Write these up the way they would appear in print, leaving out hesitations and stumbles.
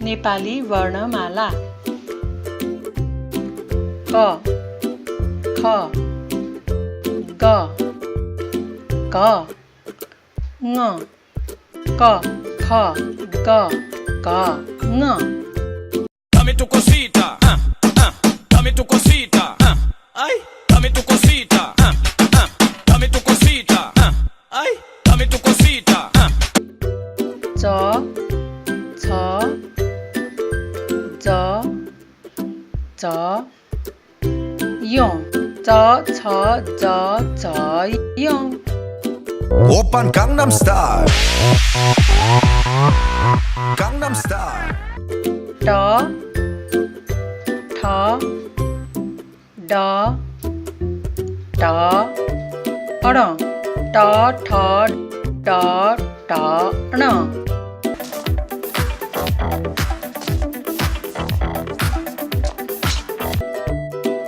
नेपाली वर्णमाला क ख ग ग ङ क ख ग ग ङ Dame tu cosita, dame tu cosita, ay, dame tu cosita, dame tu cosita, ay, dame tu cosita. च छ ज ज य च छ ज ज य Oppan Gangnam Style. Gangnam Style. ट ठ ड ट ण ट ठ ड ट ण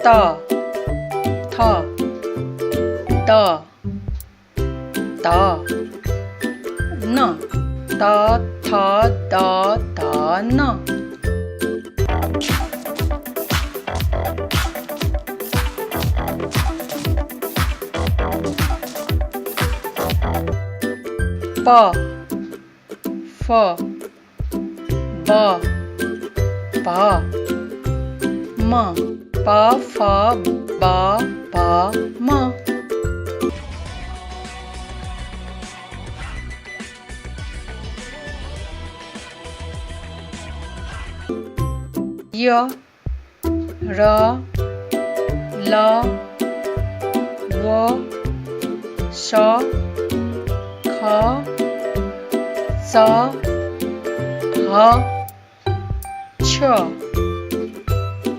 त थ द द न त थ द ध न प फ ब भ म प फ ब भ म य र ल व श ख च ह छ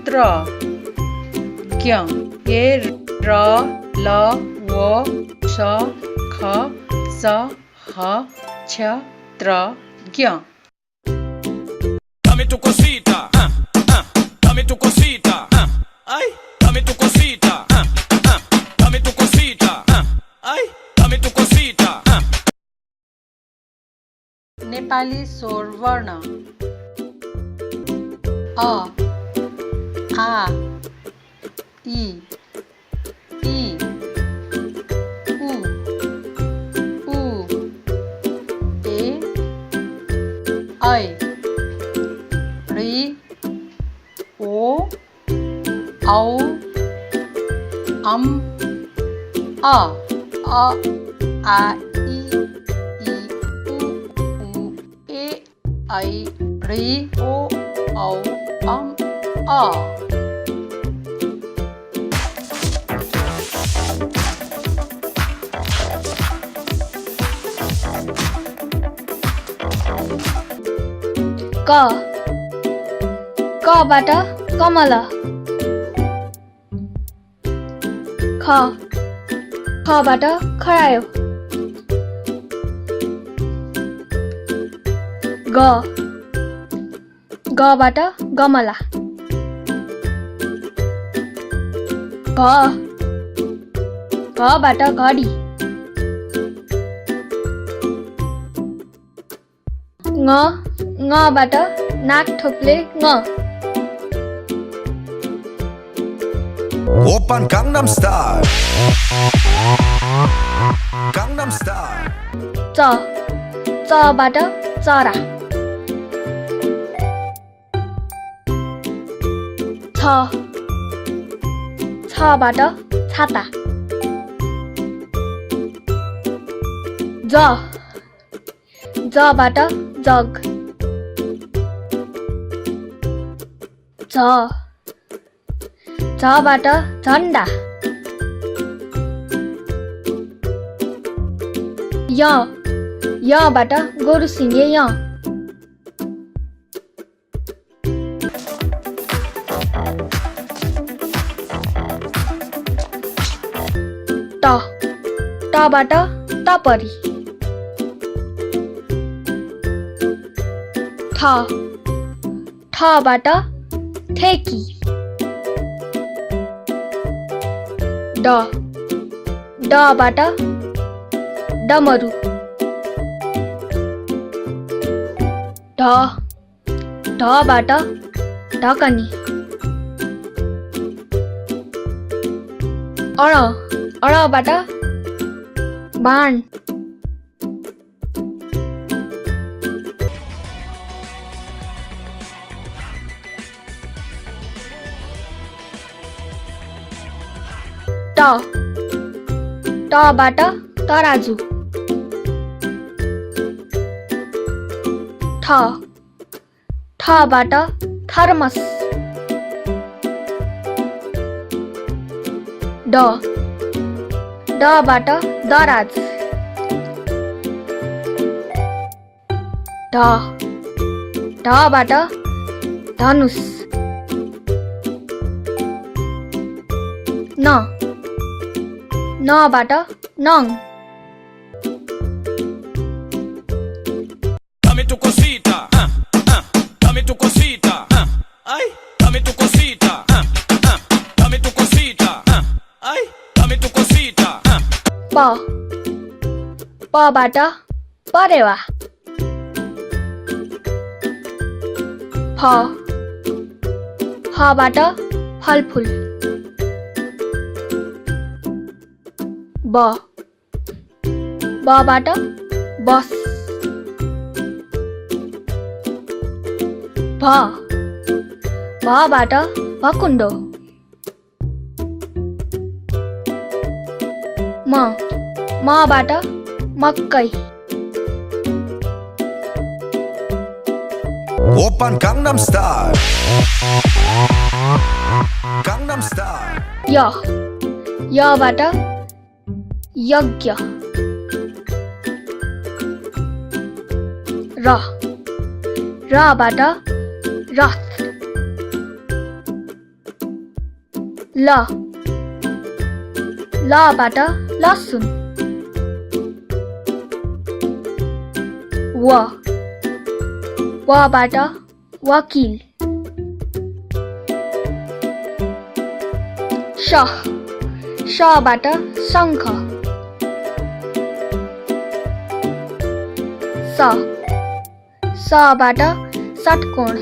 त्र ज्ञ ये र ल व श ख च ह छ त्र ज्ञ Dame tu cosita, dame tu cosita, ay, dame tu cosita, dame tu cosita, ay, dame tu cosita. Nepali स्वर वर्ण अ आ इ ई उ ऊ ए ऐ ऋ ओ औ अम अ आ इ उ ऊ ए ऐ ऋ ओ औ अम अ क बाट कमल ख बाट खरायो ग बाट गमला घ बाट घडी ङ बाट नाक ठोक्ले ङ Oppan Gangnam Style. Gangnam Style. च बाट चरा छ बाट छाता ज बाट जग झ बाट झन्डा य बाट गोरु सिङे य ट बाट टपरी ठ बाट ठेकी ड बाट डमरु ढ ढबाट ढकनी अणबाट बाण टबाट तराजु ठबाट थर्मस डबाट दराज ढबाट धनुष नबाट नङ Dame tu cosita, dame tu cosita, ay, dame tu cosita, dame tu cosita, ay, dame tu cosita. पबाट परेवा फबाट फलफुल बबाट बस भबाट भकुण्डो मबाट मकै Open Gangnam Style. Gangnam Style. यबाट यज्ञ रबाट रथ लबाट लसुन वबाट वकिल शबाट शङ्ख सबाट षट्कोण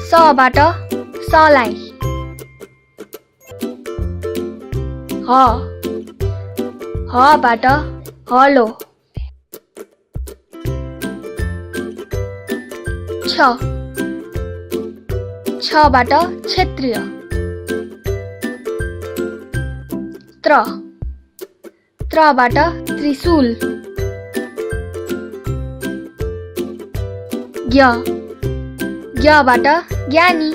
सबाट सलाई हबाट हलो छबाट क्षेत्रीय त्रबाट त्रिशूल ज्ञबाट ज्ञानी